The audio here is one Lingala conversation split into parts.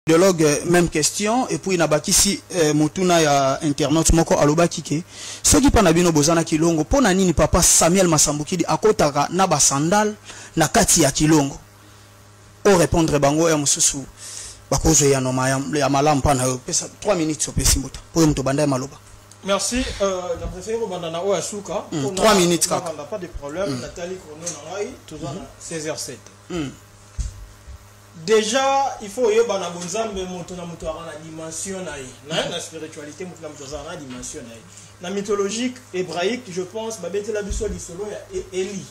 Dialogue, même question. Et puis nabakisi motuna ya internaute moko alobaki ke soki mpa na bino boza na kilongo, mpo na nini papa Samuel Masambukidi akotaka na basandale na kati ya kilongo? O répondre bango ya mosusu, bakozwa eyano ya malamu mpa na yo. Pesa 3 minutes, opesi mbuta oyo moto banda ya maloba. Merci. Na préféré kobanda na oyo ya suka. 3 minutes kaka. Pas de problème. Natali chrono na ngai, toza na 16h07. Déjà, il faut oyeba na bonzambe, moto na moto aka na dimension na ye na spiritualité, moto na moto azala na dimension na ye. Na mythologique hébraïque, je pense, babetela biso lisolo ya Eli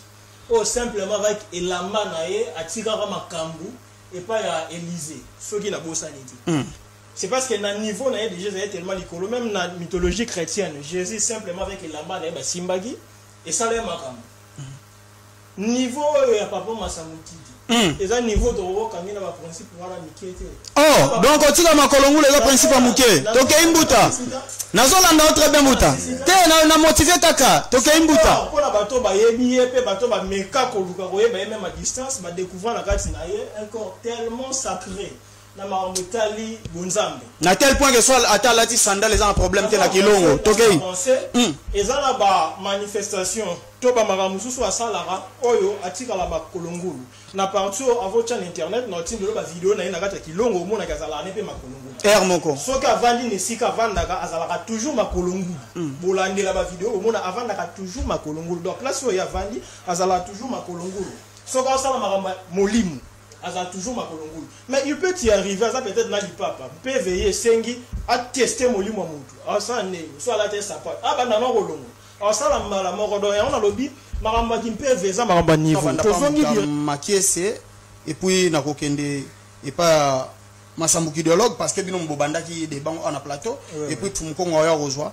oyo simplement avec elamba na ye atikaka makambo epai ya Élisée, soki nabosani te. C'est parce que na niveau na ye déjà ezali tellement likolo. Même na mythologie chrétienne, Jésus, simplement avec elamba na ye basimbaki, esala ye makambo. Niveau oyo ya papa Masambukidi eza niveau tokokangi na baprincipe wana mike te. Oh, donc otika makolo ngulu eza principe ya moke. Tokei mbuta, nazolanda yo très bien mbuta. Te, na motive kaka. Tokei mbuta. Mpona bato bayebi ye mpe bato bameka koluka koyeba ye même à distance, badécouvrir na kati na ye un corps tellement sacré na makambo etali bonzambe. Na tel point que soit ata alati sandale, eza na problème te na kilongo. Tokei. Eza na bamanifestation to bamakambo mosusu asalaka oyo atikala makolo ngulu. Na parti oyo avotya na internet, na otindelo bavideo na ye na kati ya kilongo, omonaki azalaka ne mpe makolo ngulu. Aire moko. Soki avandi na esika avandaka, azalaka toujours makolo ngulu. Bolandela bavideo, omona avandaka toujours makolo ngulu. Donc place oyo avandi, azalaka toujours makolo ngulu. Soki asala makambo ya molimo, azala toujours makolo ngulu. Mais il peut y arriver, aza peut-être na lipapa mpe veye, esengi ateste molimo ya motu, asala ndenge so alata sapato, abanda na kolongo, asala mbala moko. Donc yango nalobi, makambo ya kimpeve eza makambo ya niveau. Tozongi. Makiese, et puis nakokende epai ya Masambuki idéologue, parce que bino bobandaki débat awa na plateau. Et puis Tumukongo oyo akozwa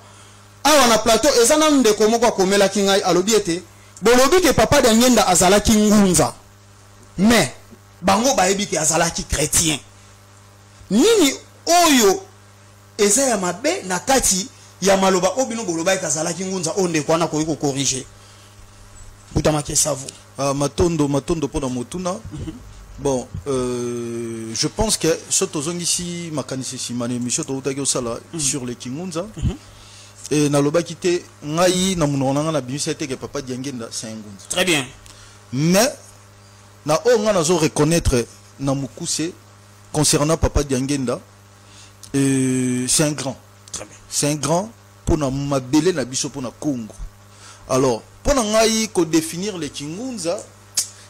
awa na plateau. Eza na ndeko moko akomelaki ngai, alobi ete bolobi ke papa Diangenda azalaki ngunza, mais bango bayebi ke azalaki chrétien. Nini oyo eza ya mabe na kati ya maloba oyo bino bolobaki azalaki ngunza, oyo ndeko wana akoki kocorriger? Butamaki esavu. Ah, matondo, matondo mpona motuna. Bon, je pense que so tozongisi makanisi nsima na émission toutaki osala sur le kingunza, e nalobaki te, ngai na monoko na ngai nabimisi te ke papa Diangenda c'est un ngunza. Très bien. Mais na oyo ngai nazo reconnaître na mokuse concernant papa Diangenda, c'est un grand. Très bien. C'est un grand mpona mabele na biso, mpona Congo. Alors mpona ngai kodéfinir le kingunza,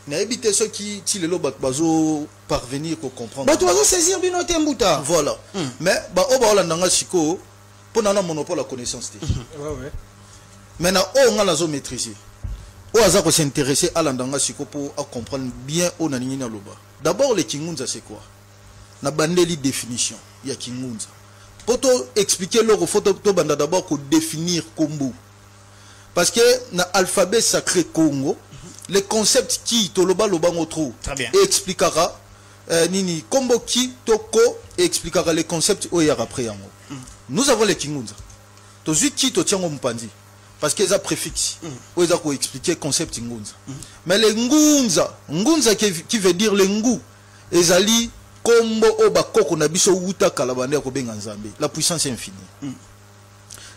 nayebi te soki ti lelo bato bazo parvenir kocomprendre. Bato bazosaisir bino te, mbuta. Voilà. Mais baoyo baolanda nga sikoyo, mpo na monopole ya connaissance te, mais na oyo nga nazo maîtriser, oyo aza kos'intéresser alanda nga sikoyo mpo acomprendre bien oyo nalingi naloba. D'abord, le kingunza, c'est quoi? Na bandeli définition ya kingunza. Mpo to expliquer eloko, faut tobanda d'abord kodéfinir kombo, parce que na alphabet sacré Congo, le concept ki, toloba lobango trop. Très bien. Expliquera nini kombo ki to ko expliquera le concept oyo eyaka après yango. Nous avons le kingunza, tozwi ki, totiango mopanzi parce que eza préfixe oyo eza koexpliquer concept ngunza. Mais le ngunza, ngunza qui veut dire le ngu, ezali kombo oyo bakoko na biso wuta kala bande ya kobenga Nzambe, la puissance infinie.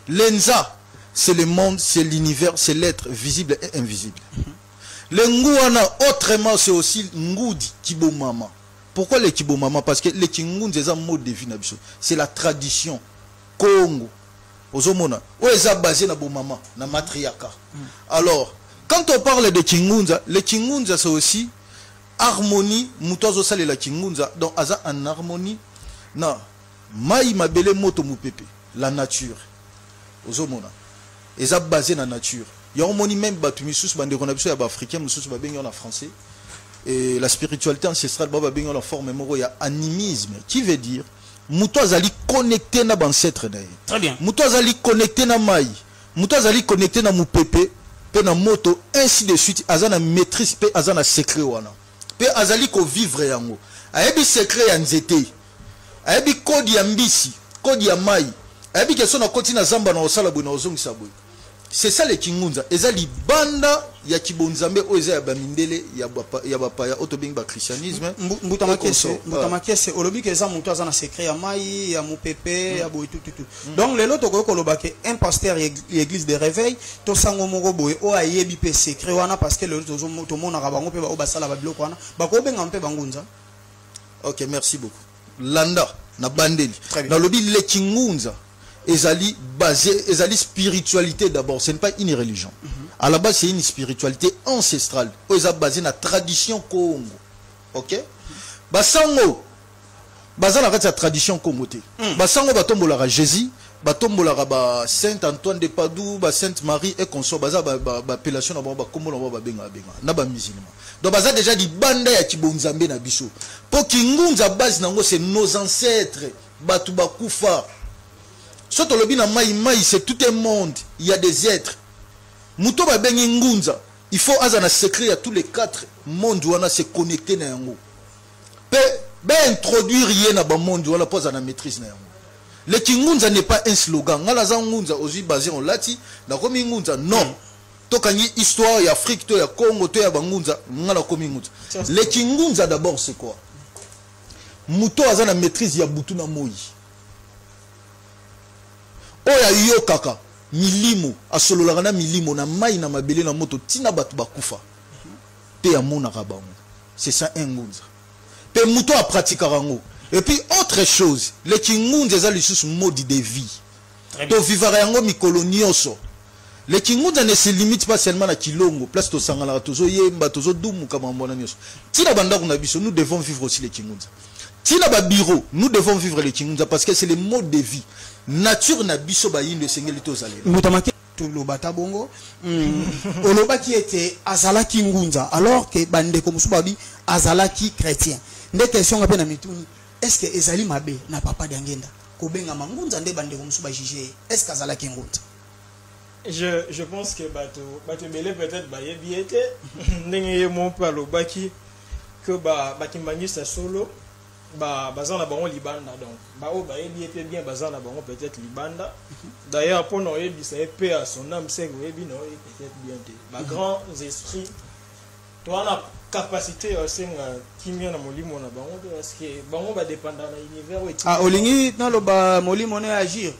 Lenza, c'est le monde, c'est l'univers, c'est l'être visible et invisible. Le ngouana, autrement, c'est aussi ngudi kibomama. Pourquoi le kibomama? Parce que le kingunza, c'est un mode de vie na biso. C'est la tradition Congo. Ozomona oyo eza basé na bomama, na matriarcat. Alors quand on parle de kingunza, le kingunza, c'est aussi harmonie. Moto azosalela kingunza, donc aza en harmonie na mai, mabele, moto, mopepe, la nature. Ozomona eza basé na nature. Yango omoni même bato misusu, bandeko na biso ya baafricain mosusu, babengi yango na français et la spiritualité ancestrale, bao babengi yango na forme moko ya animisme, qui veut dire moto azali connecté na bancêtre na ye. Très bien. Moto azali connecté na mai, moto azali connecté na mopepe mpe na moto, ainsi de suite. Aza na maîtrise mpe aza na secret wana mpe azali kovivre yango. Ayebi secret ya nzete, ayebi code ya mbisi, code ya mai, ayebi ke so nakoti na zamba na kosala boye, na kozongisa boye. C'est ça le kingunza. Eza libanda ya kibonzambe oyo eza ya bamindele, ya bapaya oyo tobengi bachristianisme. Mbuta Makese, Mbuta Makese, olobi ke eza moto aza na secret ya mai, ya mopepe, ya boye, tututu. Donc lelo tokoki koloba ke un pasteur ya église de réveil to sango moko boye oyo ayebi mpe secret wana, parce que lelo tomonaka bango mpe oyo basala babiloko wana, bakobenga mpe bangunza. Ok, merci beaucoup. Landa na bandeli. Très bien. Nalobi le kingunza ezali basé, ezali spiritualité d'abord, ce n'est pas une religion. À la base, c'est une spiritualité ancestrale oyo eza basé na tradition Congo. Ok, basango baza na kati ya tradition Congo te. Basango batombolaka Jésus, batombolaka ba Saint Antoine de Padoue, ba Sainte Marie et consort. Baza ba appellation na bango, bakombo na bango, babenga babenga na bamusulman. Donc baza déjà libanda ya kibonzambe na biso, mpo kingunza base nango, c'est nos ancêtres, bato bakufa. So tolobi na mai mai, c'est tout un monde, il y a des êtres. Moto babengi ngunza, il faut aza na secret ya tous les quatre mondes wana, se connecté na yango mpe baintroduire ye na bamonde wana mpo aza na maîtrise na yango. Le kingunza n'est pas un slogan: nga naza ngunza, ozwi basé, olati, nakomi ngunza. Non, tokangi histoire ya Afrique to ya Congo to ya bangunza, nga nakomi ngunza. Le kingunza d'abord, c'est quoi? Moto aza na maîtrise ya butu na moi, oyo ayokaka milimo, asololaka na milimo na mai, na mabele, na moto, ntina bato bakufa mpe amonaka bango. C'est ça un ngunza. Mpe moto apratikaka yango. Et puis autre chose, le kingunza eza lisusu mode de vie, tovivaka yango mikolo nyonso. Le kingunza ne se limite pas seulement na kilongo, place tosanganaka, tozoyemba, tozodumuka, mambo wana nyonso. Ntina bandako na biso, nous devons vivre aussi le kingunza. Ntina babureau, nous devons vivre le kingunza, parce que c'est le mode de vie, nature na biso bayindo, esengeli tozalela. Mbuta Make, toloba ta bongo, olobaki ete azalaki ngunza, alors ke bandeko mosusu babi azalaki chrétien. Nde question nga mpe na mituni: est ce que ezali mabe na papa Diangenda kobengama ngunza, nde bandeko mosusu bajuge ye? Est ce que azalaki ngunza? Je pense que bato ebele peut-être bayebi ye te, ndenge ye mo mpe alobaki que bakimbangisa solo baza na bango libanda. Donc baoyo bayebi ye mpe bien, baza na bango peut-être libanda. D'ailleurs, mpona oyebisa ye mpe à son âme, seke oyebi na oye peut-être bien te. Bagrands esprits toza na capacité ya osenga kimia na molimo na bango te, parce que bango badépenda na univers oyo. Ah, olingi naloba molimo ne agir,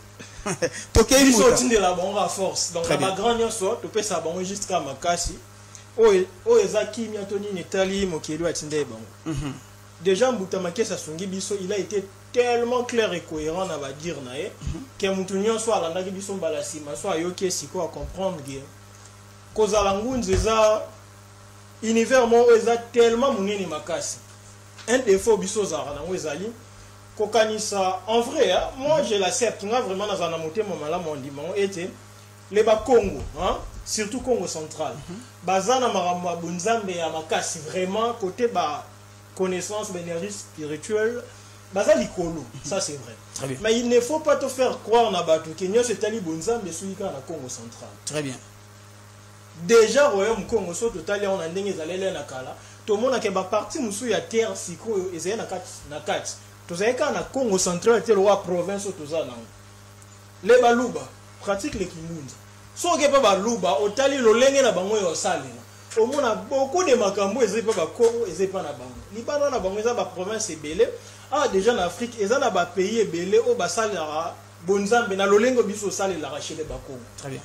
tokei. Biso muta otindela bango à force. Donc Très na bien. bagrand nyonso topesa bango juste kaka makasi oyo oyo eza kimia to nini etali mokili oyo atinda ye bango. Déjà, Mbuta Makesi asungi biso, il a été tellement clair et cohérent na badire na ye ke mutu nyonso alandaki biso mbala nsima so ayoki esiko acomprendre ke kozala ngunza eza univers moko oyo eza tellement monene makasi. Un défaut biso ozalaka nango ezali kokanisa. En vrai, hein, moi je l'accepte, nga vraiment nazala na motema malamu, ondima ngo ete le bakongo, hein, surtout Congo Central, baza na makambo ya bonzambe ya makasi vraiment, côté ba connaissance, baénergie spirituelle, baza likolo, ça c'est vrai. Très bien. Mais il ne faut pas te faire croire na bato ke nyonso etali bonzambe esoki kaka na Congo Central. Très bien. Déjà, royaume Congo, so totali yango na ndenge ezaleli na kala, tomonaka baparti mosusu ya terre sikoyo ezali na kati. Na kati tozali kaka na Congo Central te, lokola province oyo toza nango. Le baluba pratique le kingunza. Soki mpe baluba otali lolenge na bango oyo osalela, omona beaucoup de makambo ezali mpe bakongo, ezali mpa na bango, libanda na bango. Eza baprovince ebele awa déjà na Afrique, eza na bapays ebele oyo basalelaka bonzambe na lolenge oyo biso osalelaka chez le bakongo. Très bien.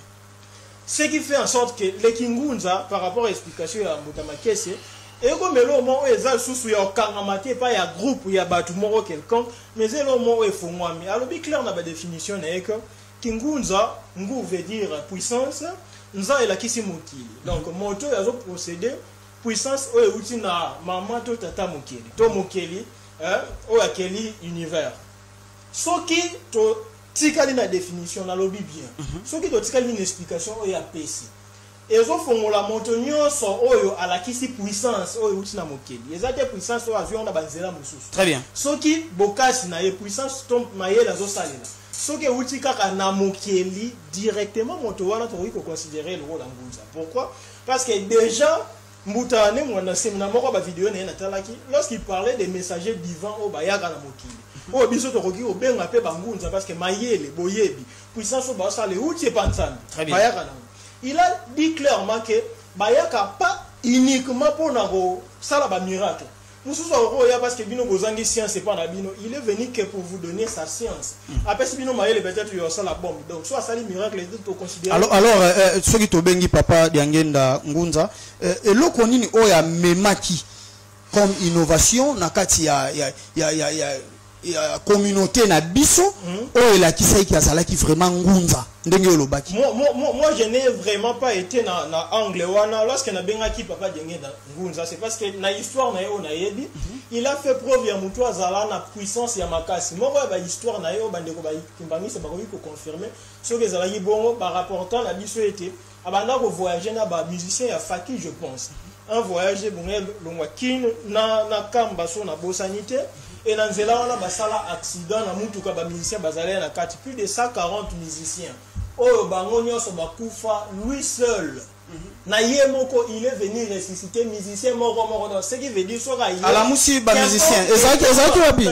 Ce qui fait en sorte que le kingunza, par rapport à l'explication ya Mbuta Makese, ekomela omo oyo eza lisusu ya kokangama te epai ya groupe ya bato moko quelconque, mais eza eloko moko efungwami. Alobi clair na badéfinition na ye ke kingunza, ngu veut dire puissance, nza elakisi mokili. Donc moto oyo azoprocéder puissance oyo euti na mama to tata mokili to mokeli, hein, oyo akeli univers. Soki totikali na définition, nalobi bien, soki totikali na explication oyo apesi, ezofongola moto nyonso oyo alakisi puissance oyo euti na mokili. Eza te puissance oyo azwi yango na banzela mosusu. Très bien. Soki bokasi na ye, puissance to mayele azosalela, soki euti kaka na mokeli directement, moto wana tokoki koconsidere lokola ngunza. Pourquoi? Parce que déjà Mbuta Ne Mwanda Nsemi, na moko bavideo na ye natalaki, lorsqu'il parlait des messagers divins oyo bayaka na mokili oyo biso tokoki kobenga mpe bangunza, parce que mayele, boyebi, puissance oyo bazosala euti epa Nzambe. Très bien. Bayaka nango. Il a dit clairement que bayaka pas uniquement mpona kosala bamiracle mosusu akokoya parce que bino bozangi science epa na bino. Il est venu que pour vous donner sa science. Apesi bino mayele, peut-être yo osala bombe. Donc so asali miracle ete toconsidérer. Alors, soki tobengi papa Diangenda Ngunza, eloko nini oyo amemaki comme innovation na kati ya communauté na biso oyo elakisaki azalaki vraiment ngunza ndenge olobaki? Moi, je n'ai vraiment pas été na angle wana. Lorsque nabengaki papa Diangenda Ngunza, c'est parce que na histoire na ye oyo nayebi, il a fait preuve ya motu azala na puissance ya makasi. Moko ya bahistoire na ye oyo bandeko bakimbangisa bakoki koconfirme soki ezalaki bongo, barapportant na biso ete abanda kovoyage na bamusicien ya Faki, je pense un voyage ebongo longwa Kine na Kamba, so nabosani te. E na nzela wana basala accident na mutuka, bamusicien bazalaki na kati, plus de 140 musiciens oyo bango nyonso bakufa. Lui seul, na ye moko, il est venu ressusciter musicien moko moko. Donc ce qui veut dire, soki aye Alamusi bamusicien, ezalaki wapi?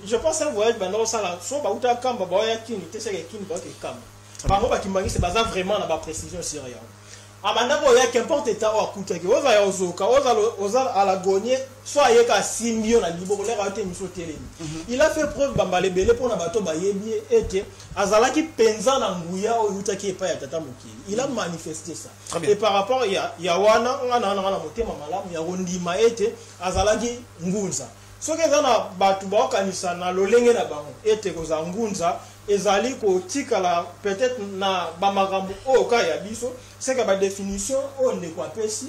Je pense un voyage banda kosala, so bauta Kamba baoya Kini te, seke Kini baoke Kamba. Bango bakimbangisi baza vraiment na baprécision sur yango. Abanda koya, qu'importe état oyo akutaki, oza ya ozoka, oza à l'agonie, so ayeka, asimbi yo na liboko, leka yo te, miso otelemi. Il a fait preuve bambala ebele mpona bato bayebi ye ete azalaki mpenza na nguya oyo eutaki epai ya tata mokili. Il a manifesté ça. Très bien. Et par rapport ya wana, nga na nanga na motema malamu ya kondima ete azalaki ngunza. Soki eza na bato baokanisa na lolenge na bango ete kozala ngunza ezali kotikala peut-être na bamakambo oyo kaka ya biso, seke badéfinition oyo ndeko apesi,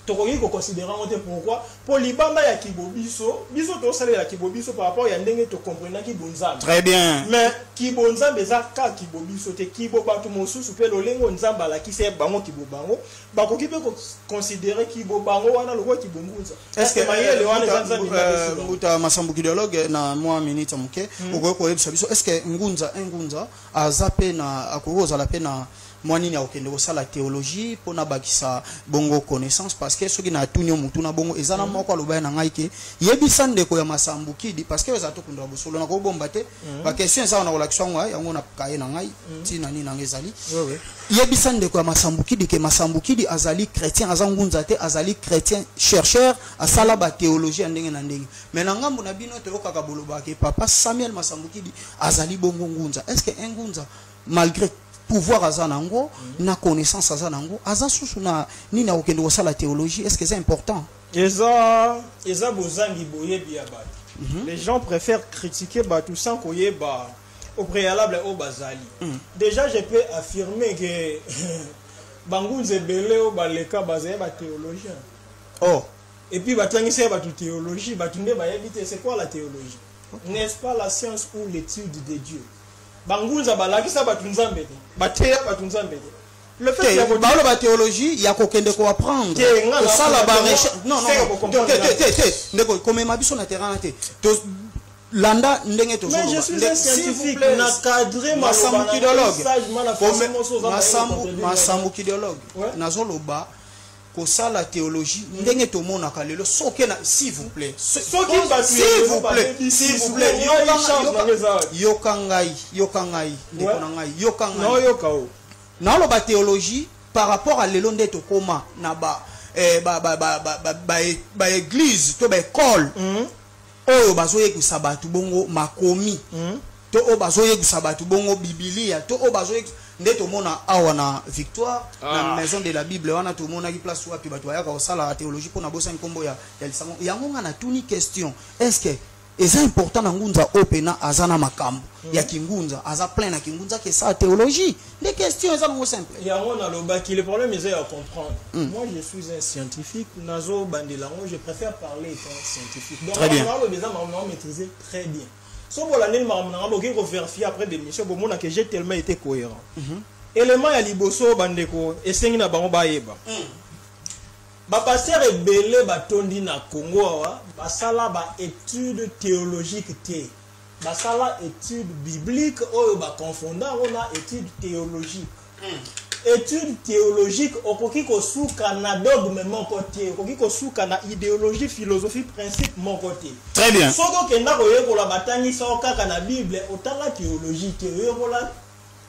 tokoki koconsidérer yango te. Pourquoi? Mpo libanda ya kibo biso, biso tosalela kibo biso par rapport ya ndenge tokomprenaki bonzambe. Très bien. Mais kibo nzambe eza kaka kibo biso te. Kibo bato mosusu mpe, lolenge oyo Nzambe alakisi ye bango kibo bango, bakoki mpe koconsidérer kibo bango wana lokola kibo ngunza. Est-ce que mayele wana eza Nzambe nde apesi bango. Mbuta Masambuki Dialogue, na mwa minute ya moke, okoki koyebisa biso, est ce que ngunza, un ngunza aza mpe na, akoki kozala mpe na mwa nini ya kokende kosala théologie mpona bakisa bongo connaissance? Parce que soki natuni yo motu na bongo, eza na moko alobai na ngai ke yebisa ndeko ya Masambukidi, parce que eza tokundela bosolo na kobomba te, baquestion eza wana, kolakisa yango, yango na kaye na ngai, ntina nini nanga ezali. Yebisa ndeko ya Masambukidi ke Masambukidi azali chrétien, aza ngunza te, azali chrétien chercheur, asala bathéologie ya ndenge na ndenge. Mais na ngambo na bino toyokaka bolobaka ke papa Samuel Masambukidi azali bongo ngunza. Est ce que un ngunza, malgré pouvoir aza nango na connaissance aza nango, aza susu na nini akokende kosala théologie? Est ce que eza important? Eza bozangi boyebi ya bato. Les gens préfèrent critiquer bato sans koyeba au préalable oyo bazali. Déjà, je peux affirmer que bangunza ebele oyo baleka bazali bathéologien. Oh. Et puis batangisa ye bato théologie, bato nde bayebi te. C'est quoi la théologie? N'est-ce pas la science ou l'étude de Dieu? Bangunza balakisa bato Nzambe te, bateya bato Nzambe te. Le fait ya Baloba théologie ya kokende koapprendre, Te, nga na kosala na barecherche. Non, non, seka non. kocomprendre. Te, te, te, te, ndeko, komema biso na terrain te. Landa ndenge Mais je suis un scientifique, na cadré Masambuki Dialogue, sagement na façon mosusu oza mayele. Masambuki Dialogue, nazoloba kosala théologie ndenge tomonaka lelo, soki na, s'il vous plaît, Soki bato s'il vous plaît, s'il vous plaît, chance nango eza wapi? Yoka ngai, yoka ngai, ndeko na ngai, yoka ngai. Naoyoka o. Naoloba théologie par rapport à lelo nde tokóma na ba eh, ba ba ba ba ba ba ba église to ba école oyo bazoyebisa bato bongo makomi, to oyo bazoyebisa bato bongo bibilia, to oyo bazoyebisa nde tomona awa na Victoire, na Maison de la Bible wana, tomonaki place wapi bato bayaka kosala théologie mpona bosani nkombo ya lisango yango. Nga natuni question: est ce que eza important na ngunza oyo mpena aza na makambo ya kingunza, aza plein na kingunza, ke esala théologie? Nde question eza nango simple. Yango nalobaki, le problème eza ya comprendre. Moi, je suis un scientifique, nazobandela yango, je préfère parler étant scientifique. Donc Très bien. naloba eza makambo nango maîtriser très bien. So bolandeli makambo nanga, bokoki kovérifier après d'émission, bomona que j'ai tellement été cohérent. Élément ya liboso, bandeko esengi na bango bayeba, bapasteur ebele batondi na Congo awa basala baétude théologique te, basala étude biblique oyo baconfonda yango na étude théologique. Étude théologique, okoki kosuka na dogme moko te, okoki kosuka na idéologie, philosophie, principe moko te. Très bien. Soki okenda koyekola, batangisa yo kaka na Bible, otanga théologie te, oyekola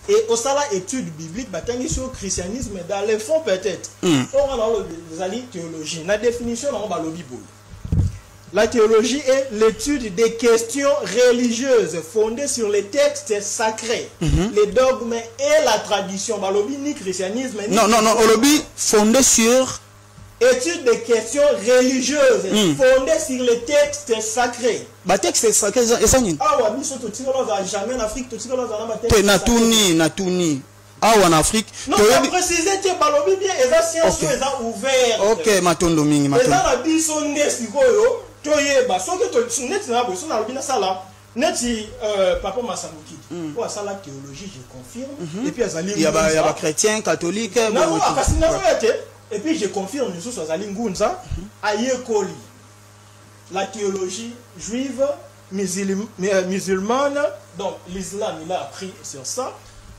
Et osala étude biblique, batangisi yo christianisme dans le fond peut-être. Oyo nga naoloba ezali théologie. Na définition nango balobi boye: la théologie est l'étude des questions religieuses fondées sur les textes sacrés, les dogmes et la tradition. Balobi ni christianisme ni Non, non, non, olobi fondé sur étude des questions religieuses fondées sur les textes sacrés. Batexte sacré eza nini? Awa biso totikala ozala jamais na Afrique, totikala ozala na batexte Te, natuni, natuni, awa na Afrique Non, toyebi précise te, balobi bien eza science oyo eza ouverte. Ok, matondo mingi, matondo. Eza na biso nde sikoyo toyeba soki neti na boye, so nalobi nasala neti papa Masambukidi oyo asala théologie, je confirme, et puis azali Ya ngunza. Bachrétien catholique. Non, kasi nazoya te. Et puis je confirme lisusu, azali ngunza, ayekoli la théologie juive, musulmane, donc l'islam, il a appris sur ça,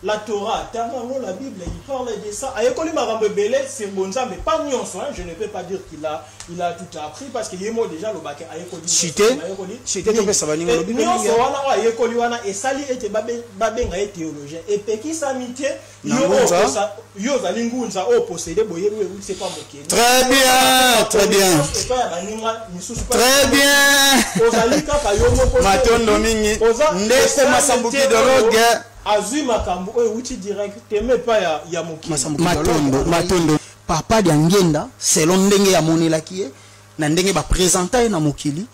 la Torah atanga yango, la Bible, il parle de ça. Ayekoli makambo ebele sur bonzambe, pas nyonso, hein, je ne peux pas dire qu'il a, il a tout appris, parce que ye mo déjà alobaki ayekoli Cité, ayekoli cité topesa baninga, olobi mpe nyonso mingi. Wana oyo ayekoli wana esali ete babenga ye théologien. Epekisami te Na yo ngunza. Yo ozali ngunza oyo possédé boyebi oyo euti epa mokili. Très bien, très bien. Epai ya baninga misusu. Très bien. Ozali kaka yo moko te. Matondo mingi. Ndeko osali Masambuki te idéologue. Oyo azwi makambo oyo euti directement epai ya mokili. Matondo, matondo. Papa Diangenda, selon ndenge amonelaki ye na ndenge baprésenta ye na mokili,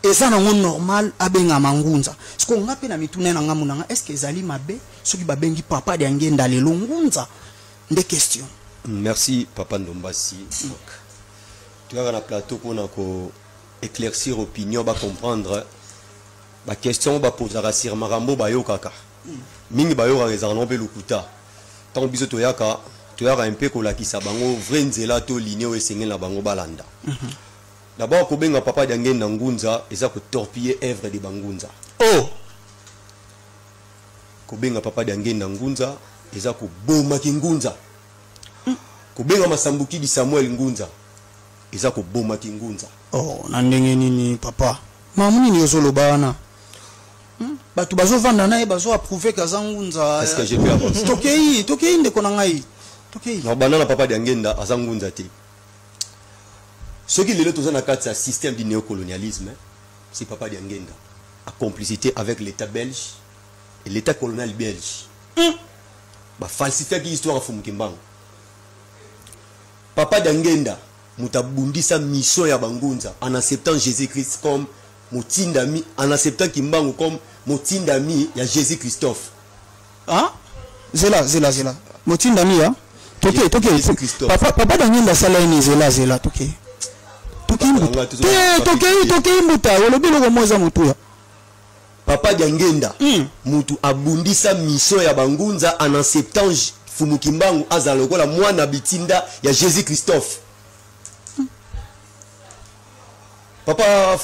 eza nango normal abengama ngunza. Siko nga mpe na mituna na ngambo na nga, est ce que ezali mabe soki babengi papa Diangenda lelo ngunza? Nde question. Merci, papa Ndombasi. Toyaka na plateau mpona ko éclaircir opinion, bacomprendre baquestion bapozaka sur makambo bayokaka mingi. Bayokaka ezalaka nango mpe lokuta. Ntango biso toyaka, toyaka mpe kolakisa bango vrai nzela to ligne oyo esengeli na bango balanda. D'abord, kobenga papa Diangenda ngunza eza kotorpiller œuvre de bangunza. Oh. Kobenga papa Diangenda ngunza eza kobomaki ngunza. Kobenga Masambukidi Samuel ngunza eza kobomaki ngunza. Oh, na ndenge nini, papa? Mamu nini ozoloba wana? Bato bazovanda na ye bazoapprouver kaza ngunza. Est-ce que je peux avancer? Tokei, tokei, ndeko na ngai, tokei. Na banda na papa Diangenda aza ngunza te. Soki lelo toza na kati ya système du néocolonialisme, c'est papa Diangenda a complicité avec l'état belge et l'état colonial belge. Bafalsifiaki histoire ya Fumu Kimbangu. Papa Diangenda moto abundisa mission ya bangunza en acceptant Jésus Christ comme motindami, en acceptant Kimbangu comme motindami ya Jésus Christophe. Ah, zela, zela, zela, motindami ya toke, toke. Jésus Christophe. Papa, papa Daniel asala ye ni? Zela, zela, toke, tokei. Papa, Mbuta nga te, tokei, tokei, mbuta, olobi eloko mo eza motuya. Papa Diangenda mutu abundisa mission ya bangunza en acceptant Fumu Kimbangu azala lokola mwana bitinda ya Jésus Christophe. Papa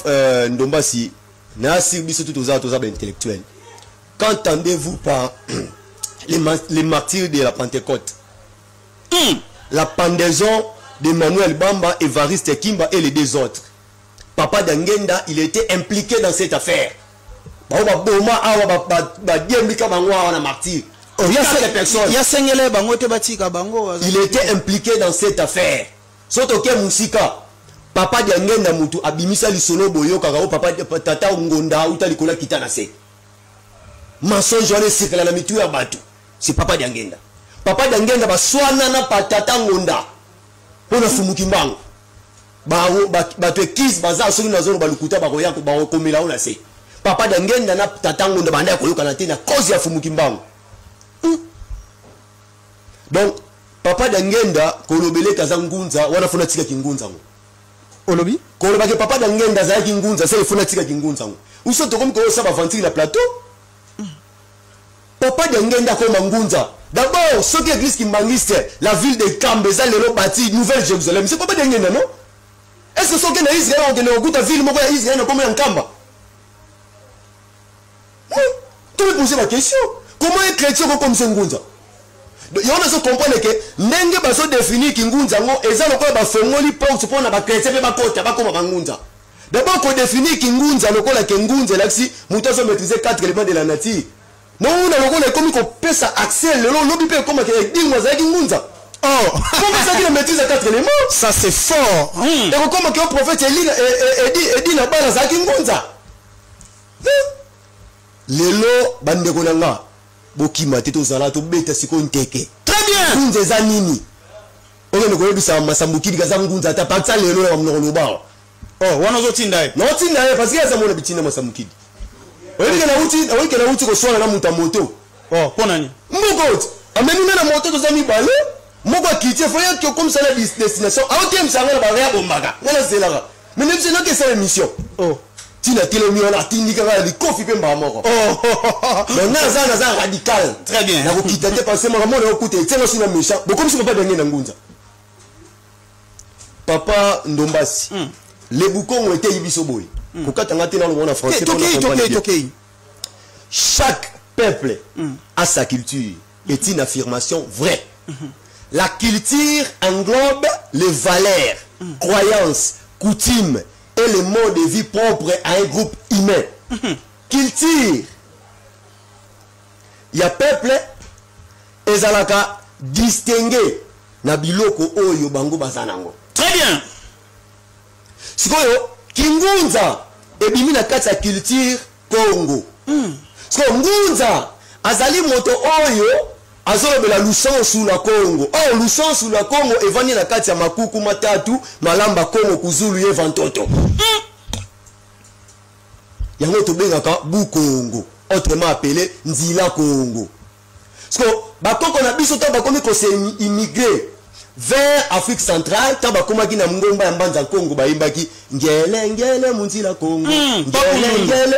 Ndombasi, nayasi biso tu toza baintellectuel. Qu'entendez-vous par les martyrs de la Pentecôte, la pendaison d'Emmanuel Bamba, Évariste Kimba et les deux autres? Papa Diangenda, il était impliqué dans cette affaire. Bao baboma awa, badiembika bango awa na martyr. Oh, Quatre personnes. Ya sengele bango te batika bango. Il était impliqué dans cette affaire. Soki oke musika, papa Diangenda mutu abimisa lisolo boyokaka o papa tata ngonda auta likolo akita na se. Mensonge wana esikala na mitu ya bato. C'est papa Diangenda. Papa Diangenda baswana na patata ngonda mpona Fumu Kimbangu. Bato ekisi baza, soki nazoloba lokuta bakoya bakokomela o na se. Papa Diangenda na tata ngonda banda ya koyokana te na cause ya Fumu Kimbangu. Donc papa Diangenda, kolobeleka aza ngunza wana, fona atikaki ngunza ngo. Olobi? Kolobaki papa Diangenda azalaki ngunza, se efona atikaki ngunza ngo, uso tokomi koyosala baventure na plateau. Papa Diangenda akoma ngunza d'abord soki église kimbangiste, la ville de Kambe, eza lelo bati Nouvelle Jérusalem, c'est papa Diangenda, non? Est ce que soki na Israel okende kokuta ville moko ya Israel na kombo ya Nkamba? To poser ma question: comment un chrétien kokomisa ngunza? Yango nazo comprendre ke ndenge bazodéfinir kingunza yango eza lokola bafongoli porte mpona bachrétien mpe bakota bakoma bangunza. D'abord, kodéfinir kingunza lokola ke ngunza elakisi moto azomaîtrise quatre éléments de la nature. Naomona lokola ekomi kopesa accès lelo, lobi mpe ekomaka Edingwe azalaki ngunza. Oh. Mpo azalaki na maîtrise ya 4 éléments. Ça, c'est fort. Ekokoma ke prophète Edi na bana azalaki ngunza. Lelo bandeko na nga, bokima te, tozala tobeta sikoyo nteke. Très bien. Ngunza eza nini? Okende koyebisa Masambukidi kaza ngunza ata pakisa lelo na monoko loba. Oh, wana ozotinda ye? Naotinda ye parce que aza mona bitinda Masambukidi. Oyebi ke nauti, oyebi ke nauti koswana na moto ya moto. Oh, mpo nani? Mboka oti amemi nga na moto, toza mibale, moko akiti, efo ye okomisa na destination, aotemisa nga na bare abombaka nga, nazelaka mais nebiso noki esala émission. Oh. Ntina telemi wana, atindi kaka na likofi mpe mbala moko. Oh. Donc nga naza radical. Très bien. Nakokita te parce que makambo oyo okuta etianga so na méchant, bokomisi papa Dange na ngunza. Papa Ndombasi, le Bukongo eteyi biso boye, kokatanga te, naloba na français mpona Tokei. comprendre Tokei. bien. Tokei. Chaque peuple a sa culture est une affirmation vraie. La culture englobe les valeurs, croyances, coutumes et le mode de vie propre à un groupe humain. Culture ya peuple ezalaka distingué na biloko oyo bango baza nango. Très bien. Sikoyo kingunza ebimi na kati ya culture Congo. Sikoyo ngunza azali moto oyo azolobela lusansu na Congo. Oyo lusansu na Congo evandi na kati ya makuku matatu: malamba Congo, kuzulu ye vantoto. Yango tobengaka Bukongo, autrement appelé Nzila Congo. Siko bakoko na biso, ntango bakomi kose immigrer vers Afrique centrale, ntango bakomaki na ngomba ya Mbanza Congo, bayimbaki ngele ngele munzila Congo, ngele ngele,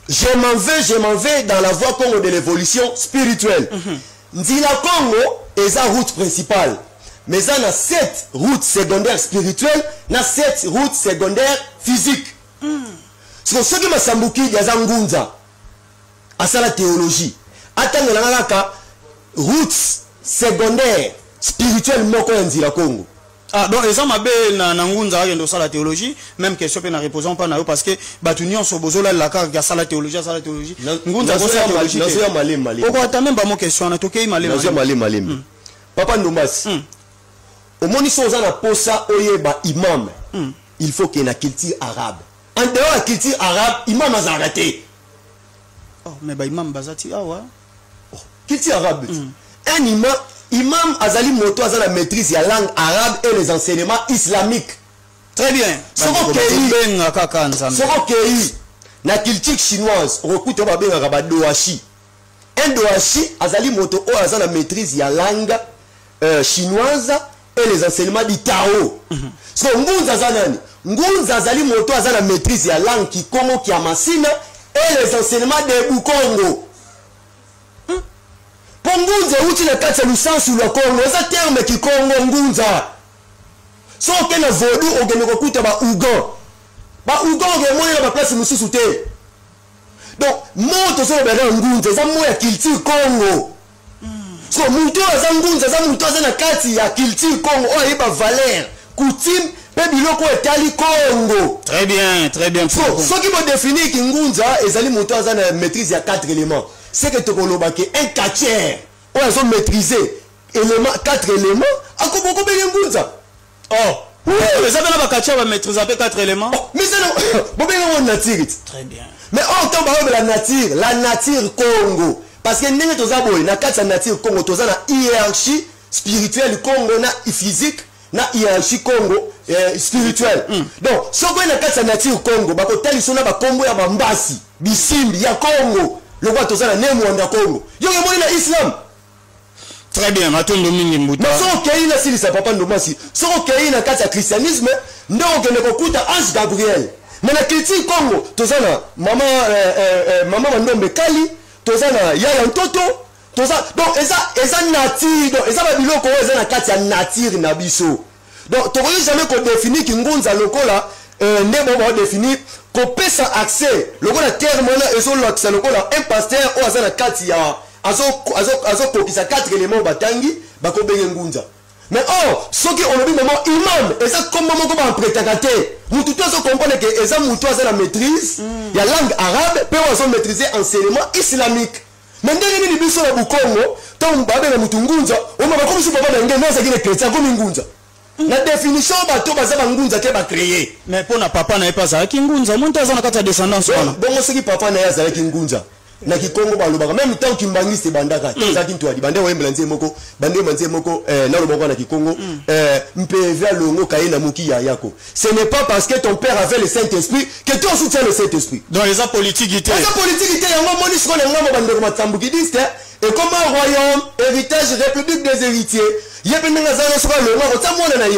je m'en vais, je m'en vais dans la voie Congo de l'évolution spirituelle. Nzila Congo eza route principale, mais eza na sept routes secondaires spirituelles na sept routes secondaires physiques. Siko soki Masambukidi aza ngunza, asala théologie, atangelanga kaka route secondaire spirituelle moko ya Nzila Congo. Ah, donc eza mabe na ngunza akende osala théologie? Même question mpe na répondant mpa na yo, parce que bato nyonso bozolalela kaka asala théologie, asala théologie. Ngunza akosala théologie? Nazoya malemi malemi. Okoata même bamo question wana, tokei malemi. Nazoya malemi malemi. Papa Ndombasi, omoni, so oza na posa oyeba imam, il faut ke na culture arabe. En dehors ya culture arabe, imam azalaka te. Oh, mais baimam baza ti awa. Culture arabe, un imam, imam azali moto aza na maîtrise ya langue arabe et les enseignements islamiques. Très bien. Soko Bandeko, bazobenga kaka Nzambe. Soko okei na culture chinoise, okokuta oyo babengaka badoashi. Un doashi azali moto oyo aza na maîtrise ya langue chinoise et les enseignements du Tao. So ngunza aza nani? Ngunza azali moto aza na maîtrise ya langue kikongo kia masina et les enseignements de Bukongo, mpo ngunza euti na kati ya lusansu lwa Kongo, eza terme kikongo ngunza. So okende na vaudou, okende kokuta baugan. Baugan okemoni na baplace mosusu te. Donc mo tozolobela na ngunza eza mo ya culture Congo. So moto oyo aza ngunza aza moto aza na kati ya culture Congo, oyo ayeba valeur, coutume mpe biloko oyo etali Congo. Très bien, très bien. So soki bodéfinir kingunza ezali moto aza na maîtrise ya 4 éléments, c'est que tokoloba ke un quartier oyo azomaîtrise élément, 4 éléments, akobokobenge ngunza. Oh, eza mpe na baquartier bamaîtrise mpe 4 éléments. Oh, mais eza bobenga ngo nature ti. Très bien. Mais oyo ntango bayobela nature, la nature Congo, parce que ndenge toza boye na kati ya nature Congo, toza na hiérarchie spirituelle Congo na physique na hiérarchie Congo spirituelle. Donc soki oye na kati ya nature Congo, bakotalisa na bakombo ya bambasi bisimbi ya Congo, lokola toza na Ne Mwanda Congo, yo emoni na islam. Très bien, matondo mingi, mbuta. Mais soki okei, nasilisa, papa Ndomasi, soki okei na kati ya christianisme, nde okende kokuta ange Gabriel. Mais na culture Congo toza na mama, mama Mandombe Kali, toza na yaya Ntoto, toza. Donc eza nature, donc eza babiloko oyo eza na kati ya nature na biso. Donc tokoki jamais kodéfinir kingunza lokola nde bo baodéfinir, kopesa accès lokola terme wana ezolakisa lokola un pasteur oyo aza na kati ya azokokisa 4 éléments oyo batangi, bakobenge ngunza. Mais or soki olobi mama imam, eza kombo moko baempruntaka te. Mutu to azocomprendre ke eza mutu aza na maîtrise ya langue arabe mpe oyo azomaîtrise enseignement islamique. Mais ndenge nini biso na Bukongo, ntango babenga mutu ngunza, oma bakomisi papa na nge azalaki na chrétien, akomi ngunza? Na définition, bato baza bangunza te, bacréer. Mais mpo na papa na ye mpe azalaki ngunza, omoni te aza na kati ya descendance wana. Bongo soki papa na ye azalaki ngunza, na Kikongo balobaka même ntango kimbangiste ebandaka te, ezalaki ntwadi bande oyembela nzie moko, bande oyemba nzie moko, nalobaka na Kikongo, mpeve alongo kaye na moki ya yako. Ce n'est pas parce que ton père avait le Saint Esprit que toi aussi tu as le Saint Esprit. Donc eza politiki te. Eza politiki te. Yango omoni sikoyo na ngambo, bandeko matambukidiste, ekoma royaume, héritage, république des héritiers. Ye mpe ndenge aza, soki alongo, akotia mwana na ye.